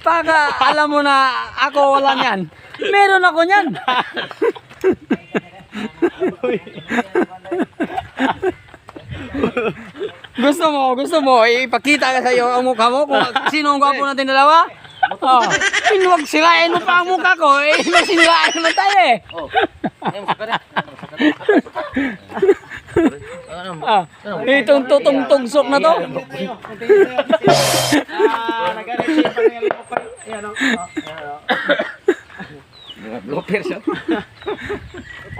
Baka alam mo na ako wala niyan. Meron ako niyan. Gusto mo, ipakita ka sa iyo ang mukha mo kung sino ang gwapo natin dalawa? Oh, pinuwag sirain mo pa ang mukha ko, eh, may siniraan naman tayo eh. Oh. Ay, masakit. Ah, itong tutong-tugsok na to. Ah, nag-arrange pa ng helicopter. Ayan o. Blooper siya.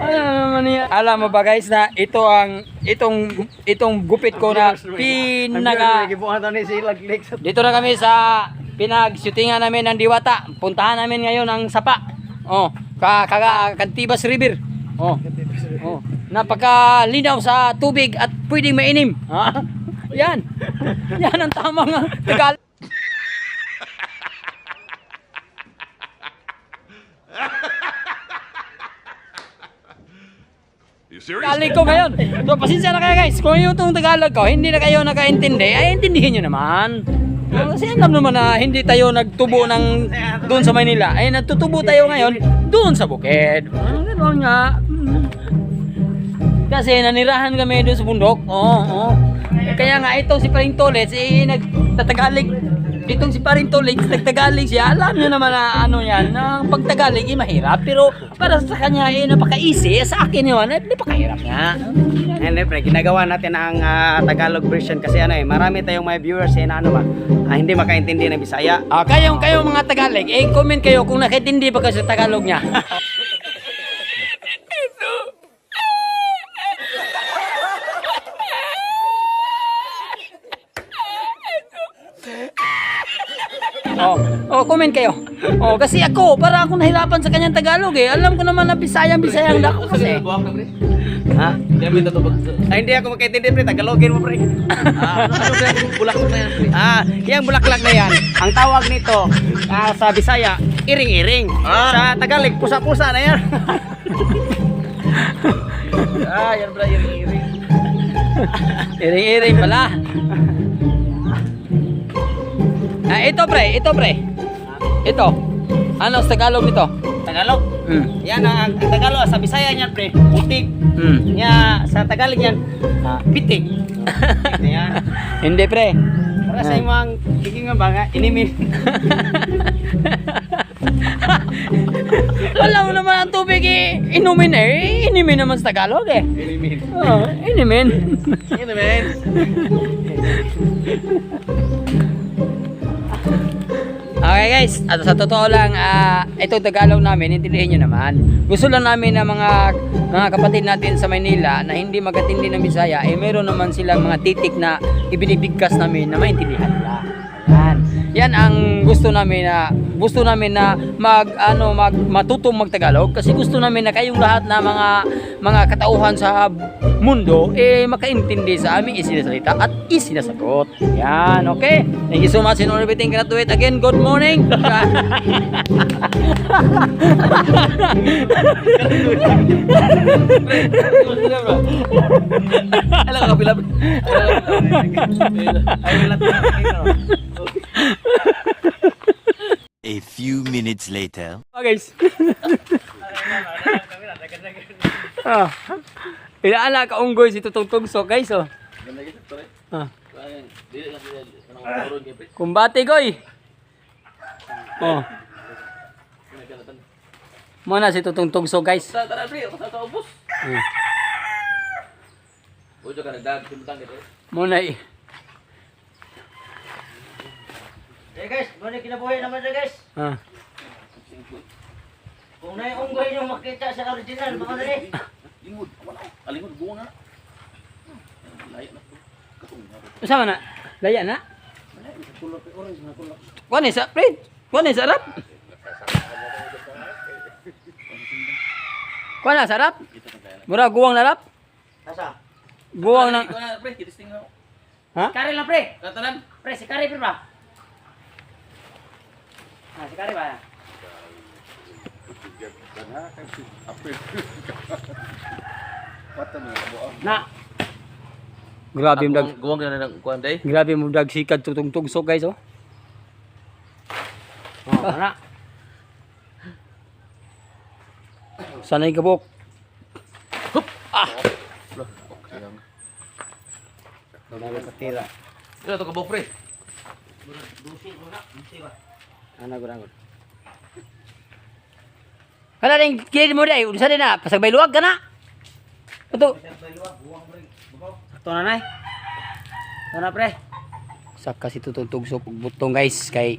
Ano naman yan? Alam mo ba guys na ito ang itong itong gupit ko na pinaka Gibuhatan ni sila click sa Dito na kami sa pinag-shootingan namin ng Diwata. Puntahan namin ngayon ang Sapa. Oh, ka ka Kantibas River. Oh. Oh, napakalinaw sa tubig at pwedeng mainim. Ha? Yan. Yan ang tamang Tagalog. You serious? Tagalog ko ngayon. So, pasensya na kayo guys. Kung yung itong Tagalog ko, hindi na kayo nakaintindi, ay intindihin nyo naman. Oh, kasi alam naman na hindi tayo nagtubo ng doon sa Manila. Ay, nagtutubo tayo ngayon doon sa bukid. Ah, ganun nga. Kasi nanirahan kami doon sa bundok. Oo, oo. Kaya nga itong si Paring Tolits, eh, nagtatagalig. Itong si Paring Tolits, nagtagalig siya. Alam niyo naman na ano yan, ang pagtagalig eh, mahirap. Pero para sa kanya, eh, napaka-easy. Sa akin yun, eh, napakahirap nga. Hindi pre, ginagawa natin ang Tagalog version kasi ano eh, marami tayong mga viewers eh na ano ba, hindi makaintindi ng Bisaya. Ah, kayong kayo mga Tagalog, eh, comment kayo kung nakaintindi ba kayo sa Tagalog niya. Oh, oh, comment kayo. Oh, kasi ako, para ako nahirapan sa kanyang Tagalog eh. Alam ko naman na Bisayang Bisayang na ako kasi. Buwak na pre. Ha? Hindi namin tatubag. Ay, hindi ako makaintindi pre, Tagalogin mo pre. Ah, ano ano ba yung bulaklak na yan pre? Ah, yung bulaklak na yan, ang tawag nito sa Bisaya, iring-iring. Ah. Sa Tagalog, pusa-pusa na yan. Ah, yan pala iring-iring. Iring-iring pala. Ah, ito pre, ito pre. Ito. Ano sa Tagalog nito? Tagalog. Yan ang Tagalog sa Bisaya niyan pre, putik. Nya sa Tagalog yan, pitik. Yan. Hindi pre. Para sa imong kicking nga ba nga inimin. Wala mo naman ang tubig eh. Inumin eh. Inimin naman sa Tagalog eh. Inimin. Oo, inimin. Inimin. Okay guys, at sa totoo lang, itong Tagalog namin, intindihin nyo naman. Gusto lang namin na mga kapatid natin sa Maynila na hindi magatindi ng Bisaya, eh meron naman silang mga titik na ibinibigkas namin na maintindihan nila. Yan. Yan ang gusto namin na mag ano mag matutong magtagalog kasi gusto namin na kayong lahat na mga katauhan sa mundo eh makaintindi sa aming isinasalita at isinasagot. Yan, okay? Thank you so much and all everything. Cannot do it again. Good morning. Alam ka kapila. Ay, wala tayo. A few minutes later. Oh, guys. Ah. Ilaala ka unggoy si Tutong Tugso, guys, oh. Ah. Kumbate, goy. Oh. Muna si Tutong Tugso, guys. Tara pre, ako sa ubos. Ujo ka nagdag, simutang kita. Muna eh. Eh guys, muna kinabuhi naman siya guys. Ah. Kung naiunggoy yung makita sa original, baka dali. Lingod, wala. Alingod buo na. Layo na. Katong nga. Unsa man na? Laya na? Kuan sa pre? Kuan sa rap? Kuan na sa rap? Mura guwang na rap? Asa? Guwang na. Ikaw na pre, kitisting na. Ha? Kari lang pre. Katanan. Pre, si Kari pre ba? Ah, si Kari ba? Na, Grabe mo dag. Guwang na ng kuan day. Grabe mo dag sikad tutong tugso guys oh. Oh, ana. Sanay kabuk. Sayang. Bago patira. Ito to kabok pre. Ana gud. Wala rin kilid mo dai, unsa din na, pasagbay luwag ka na. Ito. Sakto na nay. Sakto na pre. Saka si Tutong Tugsok og butong guys kay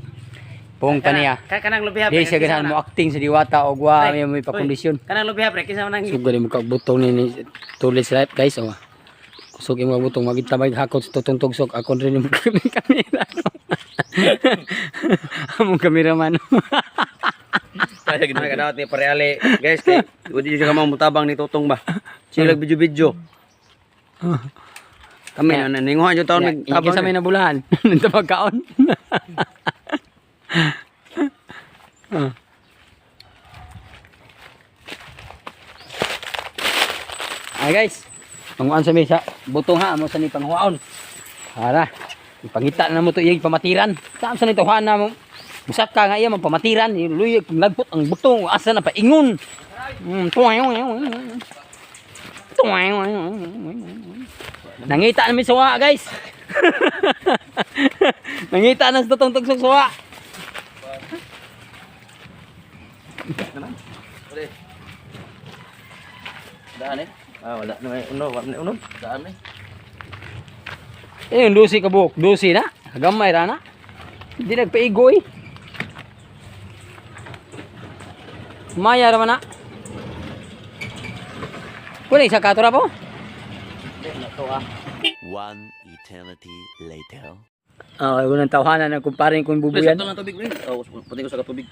pong taniya. Kay kanang lubiha pre. Di siya ganahan mo acting sa Diwata og wa Pre, may pakondisyon. Uy, kanang lubiha pre, kinsa man ang Sugod mo kag butong ni tulis life guys oh. Kusog imo butong magita may hakot sa Tutong Tugsok akon rin yung kamera. Among kameraman. Kaya gid. Ano ka dapat ni pare Ali. Guys, kay udi jud ka mutabang ni Tutong ba. Silag video-video. Kami na ninguhan jud taon Tabang nagtabang. sa may nabulahan. Nagtabag kaon. Ah. Ay guys, panguan sa mesa. Butong ha, amo sa ni panghuaon. Para, ipangita na mo to iyang pamatiran. Saan sa nito na mo? Musaka nga iya man pamatiran, luyag lagpot ang butong asa na paingon. Nangita na mi suwa guys. Nangita na sa totoong tugsok suwa. Pre. Daan eh. Ah, wala na may uno, wala na uno. Daan eh. Eh, yung 12 ka buhok. 12 na. Gamay ra na. Hindi nagpaigoy. Maya ra man na. Kunin sa katura po. One eternity later. Ah, uh, unang tawhanan ng kumparing kong Pre, bubuyan. sakto lang tubig pre. Oh, pati ko sa tubig.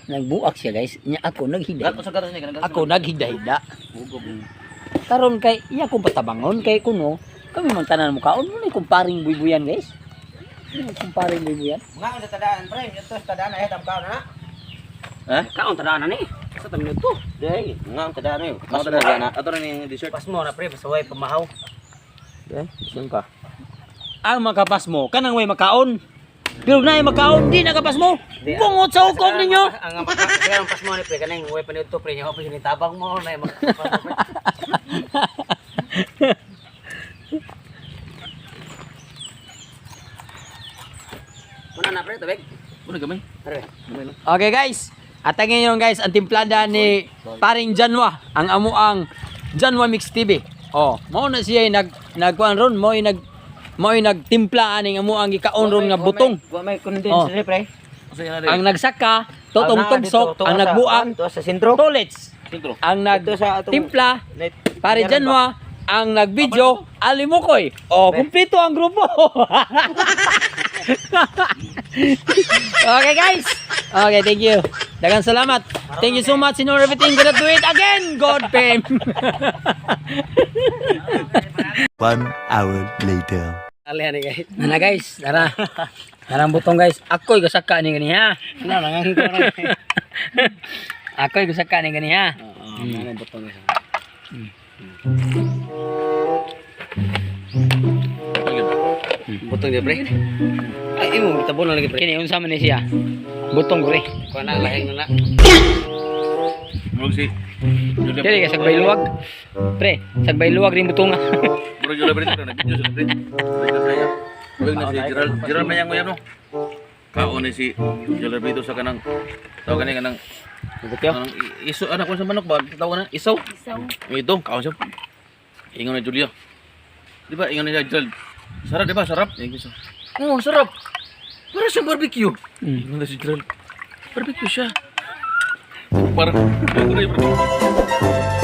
Nagbuak siya guys. Nya ako naghida. Gato sa gatas niya kanang Ako naghida-hida. Hugog. Karon kay iya kong patabangon kay kuno kami man tanan mo kaon mo ni kumparing buybuyan guys. Mo kumparing buybuyan. Mga sa tadaan pre, ito sa tadaan ay tamkaw na. Ha? Kaon tadaan na ni. Sa tamin to. Day, mga ang tadaan ay. Mas mo gana. Ato rin yung dessert. Pas mo na pre, pasaway pamahaw. Day, bisan pa. Ang makapas mo kanang way makaon. Pero na makaon di nakapas mo. Bungot sa ukog ninyo. Ang ang pas mo ni pre kanang way pa nito pre, nya pa ni tabang mo na makapas mo, pre. Muna na pre, tubig. Muna gamay. Pre. Gamay lang. Okay guys, at ang ngayon guys, ang timplada ni paring Janwa, ang amuang Janwa Mix TV. Oh, mao na siya nag nagkuan ron, mao nag mao nagtimpla aning amuang gikaon ron nga butong. Wa may condense Oh. oh. pre. Asa yan na Ang nagsaka, totong tugsok, ang nagbuang, Dito sa sentro. tolits, Sentro. ang Dito sa atong- nagtimpla, Net. pare Janwa, ang nagvideo, Alimukoy. Oh, kumpleto ang grupo. Okay guys. Okay, thank you. Daghang salamat. Thank you so much in everything. Gonna do it again. God fame. 1 hour later. Alihan ni guys. Nana guys, tara. Tara ang butong guys. Ako'y gasaka ni ganiha. Ano lang ang ko na. Ako'y gasaka ni ganiha. Oo, ano butong guys. Butong dia pre. Ay, imo tabo na lagi pre. Kini unsa man ni siya? Butong gore. Kuha na lahing na na. Murag si Julia. Dili ka sagbay luwag. Pre, sagbay luwag rin butong. Murag Julia pre dito nag-video sila pre. Murag na si Gerald. Gerald man yang uyab no. Kaon ni si Julia Brito sa kanang tawag kani kanang Butyo. kanang iso anak ko sa manok ba tawag na isaw. Isaw. Ito kaon siya. Ingon ni Julia. Di ba ingon ni Gerald. Sarap di ba? Sarap. Ingon siya. Oo, sarap. Para siyang barbecue. Ingon na si Gerald. Barbecue siya. Parang, parang barbecue.